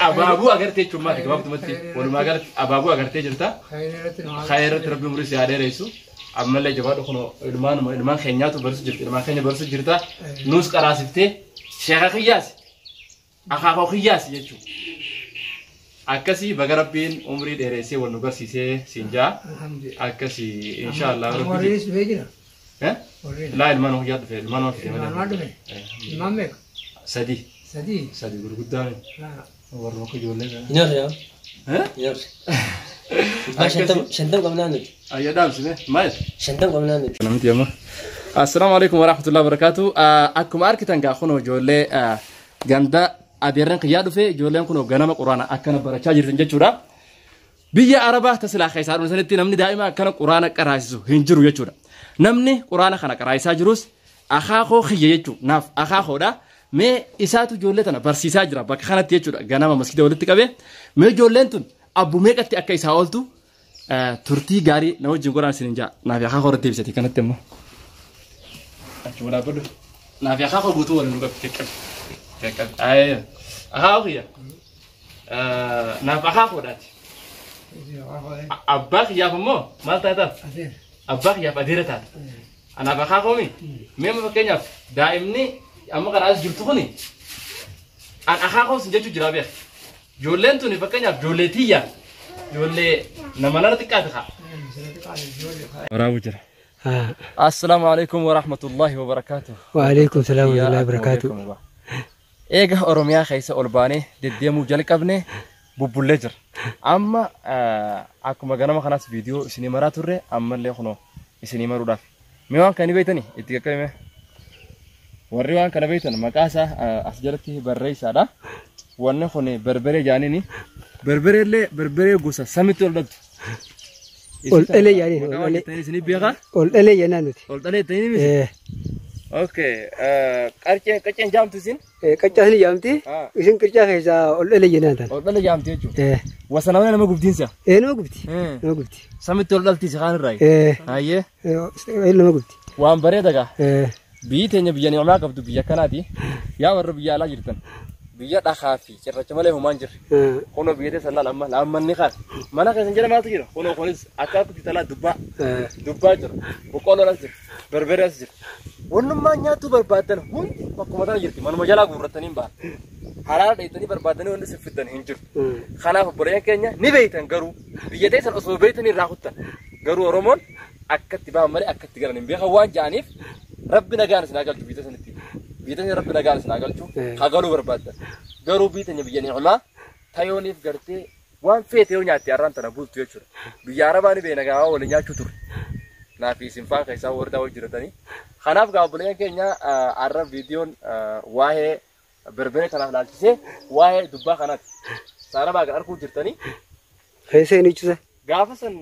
Abaabuu agartee jechuun maati gabaabtumatti walumaa galatti abaabuu agartee jirta. Khayirratti rabbi umurii si haa dheeressu. Ammallee jabaadhu kun ilmaanuma ilmaan keenyaatu barsiisu jirti ilmaan keenya barsiisu jirta. Nuus qaraasiftee sheeka kiyyaas akaakoo kiyyaas jechuudha. Akkasii baga rabbiin umrii dheeressee wal nu garsiisee siin jaa. Akkasii inshaallah rabbi. Warreenis dhufee jira. Laa ilmaan kiyyaa dhufe ilmaan waan fide Ilmaan dhufe. Ilmaan meeqa? Sadi. Sadii. Sadi gurguddaa warra akka ijoollee kana. Nyaata yaa. Nyaata. Shantam qabnaa nuti. Ayya dhaamsine maal? Shantam qabnaa nuti. Namti amma. Assalaamu alaikum warahmatullahi wabarakatuh. Akkuma argitan gaa kunoo ijoollee ganda adeerran kiyyaa dhufe ijoolleen kunoo ganama quraana akkana barachaa jirtan jechuudha. Biyya Arabaa tasilaa keessaa dhufe sanitti namni daa'ima akkana quraana qaraasisu hin jiru jechuudha. Namni quraana kana qaraasisaa jirus akaakoo kiyya jechuudha. Naaf akaakoodha. Mee isaatu ijoollee tana barsiisaa jira bakka kanatti jechuudha. Ganama masgida walitti qabee. Mee ijoolleen tun abbu meeqatti akka isaa ooltu turtii gaarii na wajjin godhaan isin jaa. Naaf akaakoo irratti deebisati kanatti immoo. Achi dhaabbadhu. Naaf akaakoo guutuu waliin nu qabi qaqqabi. Qaqqabi. Ayee. Akaakoo kiyya. Naaf akaakoodhaati. Abbaa kiyyaaf immoo maal taata? Abbaa kiyyaaf adeera taata. Anaaf akaakoo mi? Mee amma fakkeenyaaf daa'imni amma kana as jirtu kuni an akaakoo sin jechuu jira beek. Ijoolleen tuni fakkeenyaaf ijoollee tiyya ijoollee nama nana xiqqaati kaa. Waraabuu jira. Assalaamu alaikum wa rahmatullahi wa barakaatuh. Waalaikum salaam wa rahmatullahi wa barakaatuh. Eega Oromiyaa keessa ol baanee deddeemuu jalqabne bubbullee jira. Amma akkuma ganama kanas viidiyoo isinii maraa turre ammallee kunoo isinii maruudhaaf. Mee waan kana beektanii itti qaqqabime. Warri waan kana beektan maqaa isaa as jalatti barreessaadha. Wanni kun berberee jaaniini. Berberee illee berberee gosa samitti ol dhaltu. Ol dhalee jaaniin, ol Maqaa waan dhalee. jettanii isinii beekaa? Ol dhalee jennaan nuti. Ol dhalee jettanii miti? Okay. Qarceen qacceen jaamtu isin? Qaccaa isin jaamti. Isin qircaa keessaa ol dhalee jennaan tana. Ol dhalee jaamti jechuudha. Wasana nama gubdiinsa. Nama gubdi. Nama gubdi. Samitti ol dhalti si kaan irraa. Hayyee. Nama gubdi. Waan bareeda gaa. Biyyi teenya biyya ni'umaa qabdu biyya kanaati. Yaa warra biyya alaa jirtan. Biyya dhakaa fi cirracha malee homaa hin jirre. Kunoo biyya teessan laala amma laammanni kaan. Mana keessan jala maaltu jira? Kunoo kunis akka akka talaa dubbaa. Dubbaa jira. Boqqoolloon as jira. Berberee as jira. Wannummaa nyaattuu barbaaddan hundi bakkuma tana jirti. Manuma jalaa guurrattanii hin ba'an. Haraara dheettanii barbaaddanii wanti isin fiddan hin jiru. Kanaaf obboleeyyan keenya ni beektan garuu biyya teessan osoo beektanii irraa kuttan. Garuu Oromoon akkatti ba'an malee akkatti galan hin beekan waan ja'aniif rabbi nagaan isin haa galchu biyya sanitti. Biyya teessan rabbi nagaan isin haa galchu. Haa galuu barbaaddan. Garuu biyya teenya biyya ni'umaa tayooniif gartee waan feete yoo nyaatte har'aan tana bultu jechuudha. Biyya Arabaa ni beekna gaa waliin nyaachuu turre. Naaf isin faan keessaa warri daawwachuu jiratanii. Kanaaf gaa obboleeyyan keenya har'a viidiyoon waa'ee berberee kanaaf laalchisee waa'ee dubbaa kanaati. Saarabaa kan arguu jirtanii. Keessa hin ibsisa. Gaafa san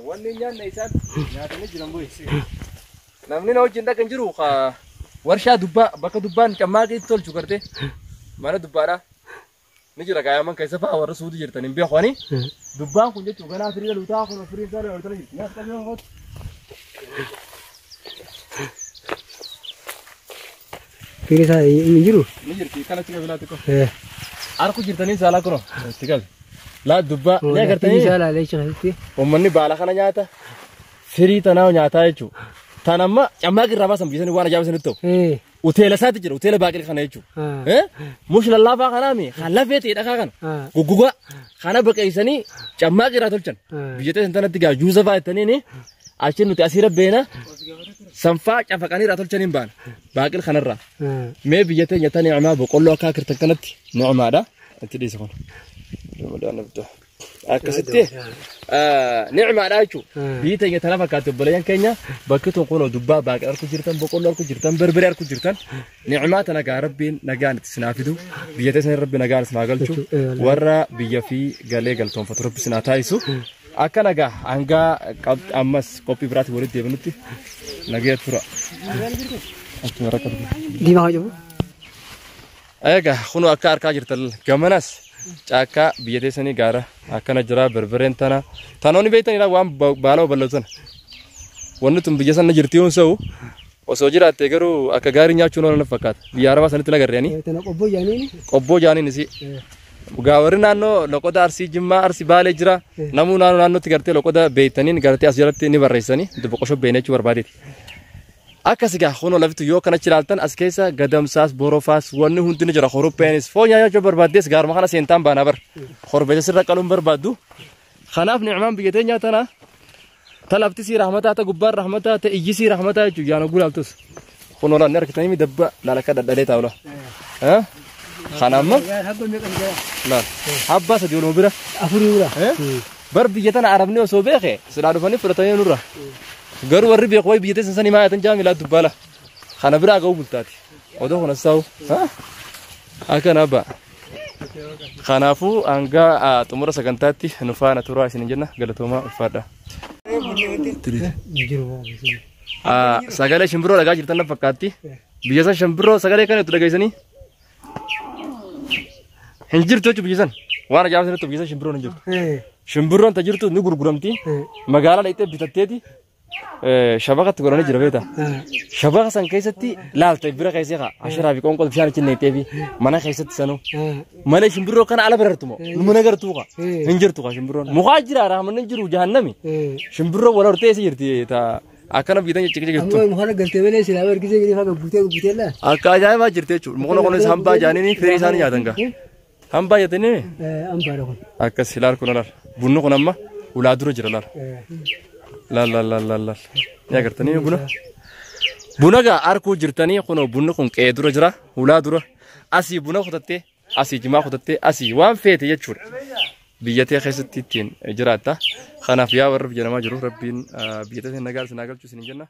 wanni nyaanne isaan nyaatanii jiran bu'e. Namni na wajjin dhaqan jiru warshaa dubbaa bakka dubbaan cammaaqii tolchu gartee mana dubbaadhaa. Ni jira gaayaman keessa fa'aa warra suuti jirtan hin beeku ani. Dubbaan kun jechuun ganaa firii dhaluutaa kun firii isaa dhaluutaa jirti. Nyaata qabee hootu. Firii isaa hin jiru. Ni jirti kanatti qabi laatti qofa. Arku jirtanii saalaa kunoo itti qabi. Laa dubbaa ni agartanii. Firii isaa laalee jechuudha. Uummanni baala kana nyaata. Firii tanaa nyaataa jechuudha. Tan amma cammaaqii irraa baasan biyyatanii waan ajaa'iba isinitti ta'u. Uteela isaatti jira uteela baaqilii kana jechuudha. Mush lallaafaa kanaa mi kan lafee ta'e dhakaa kana guggugaa kana baqeessanii cammaaqii irraa tolchan. Biyya teessan tanatti gaa juusa fa'aa jettaniini achi nuti asii rabbeena sanfaa cafaqanii irraa tolchaniin baana baaqil kanarraa. Mee biyya teenya tan ni'umaa boqqolloo akka akirtan kanatti ni'umaadha. Itti dhiisa kun. Akkasitti ni'umaadha jechuudha. Biyyi teenya tana fakkaatti obboleeyyan keenya bakki tun kunoo dubbaa baaqil arku jirtan boqqolloo arku jirtan berberee arku jirtan ni'umaa tana gaa rabbiin nagaan itti sinaa fidu biyya teessan rabbi nagaan isin haa galchu warra biyya fi galee galtoonfatu rabbi sinaa taasisu. Akka nagaa hangaa ammas qophii biraatti walitti deebinutti nagaya tura. Achuma rakkatu. Diimaa haa jiru. Egaa kunoo akka harkaa jirtan gamanas caakkaa biyya teessanii gaara akkana jira berbereen tana tanoonni beektanidha waan baala babal'atu tana. Wanni tun biyya sana jirti yoon sa'u osoo jiraatte garuu akka gaarii nyaachuun oolan fakkaata. Biyya Arabaa sanitti nagarreeni. Tana qobboo jaaniin. Qobboo jaaniin isii. Gaa warri naannoo loqoda Arsii Jimmaa Arsii Baalee jira. Namuu naannoo naannootti gartee loqoda beeytaniin gartee as jalatti ni barreessanii dubba qoshoo beeyna jechuu barbaadeeti. Akkas egaa kunoo lafti yoo kanatti ilaaltan as keessa gadamsaas borofaas wanni hundi ni jira horopheenis foon nyaachuu barbaaddes gaaruma kana seentaan baanaa bar korbeessa sirra qaluun barbaaddu. Kanaaf ni'maan biyya teenyaa tana ta lafti sii rahmataa ta gubbaan rahmataa ta ijji sii rahmataa jechuudha yaana gulaaltus. Kunoo laan argitanii dabba laalakka dhadhalee taa'ula. Kana amma laal abbaa sadii oluma bira. Afurii bira. Bar biyya tana arabni osoo beeke silaa dhufanii fudhatanii nurra. Garuu warri beeku wayi biyya teessan sanii maayatan jaamilaa dubbaala. Kana biraa ga'uu bultaati. Odoo kun assaa'u. Akkana abbaa. Kanaafuu hanga xumura sagantaatti nu faana turaa isin jenna galatoomaa ulfaadha. Sagalee shimbiroo dhagaa jirtan na fakkaatti. Biyya san shimbiroo sagalee kana itti dhageessanii. Hin jirtu jechuun biyya san. Waan ajaa'ibaa sanatti biyya san shimbirroon hin jirtu. Shimbirroon ta jirtu ni gurguramti. Magaalaa dhaqxee bitatteeti. Shabakatti godhanii jira beektaa. Shabaka san keessatti laalta bira keessee kaa asharaa fi qoonqoo bishaan achi neettee fi mana keessatti sanuu. Malee shimbirroo kana ala barartu moo mana gartuu kaa hin jirtu kaa shimbirroon. Mukaa jira raamanni hin jiru jahannami. Shimbirroo wal hortee isa jirti ta akkana biitan jechuu jirtu. Amma muka galtee malee silaa ergisee gadi faa buutee buutee laa. Akka ajaa'ibaa jirti jechuudha. Mukna kunis hambaa jaaniini firii isaanii nyaatan gaa. Hambaa jettanii Ambaadha kun. Akkas ilaal kun laal. Bunni kun amma ulaa dura jira laal. Laal laal laal laal laal. Ni agartanii buna. Buna gaa arkuu jirtanii kunoo bunni kun qe'ee dura jira ulaa dura. Asii buna kutattee asii jimaa kutattee asii waan feete jechuudha. Biyya tee keessatti ittiin jiraatta. Kanaaf yaa warra biyya namaa jiru rabbiin biyya tee nagaa isin haa galchu isin jenna.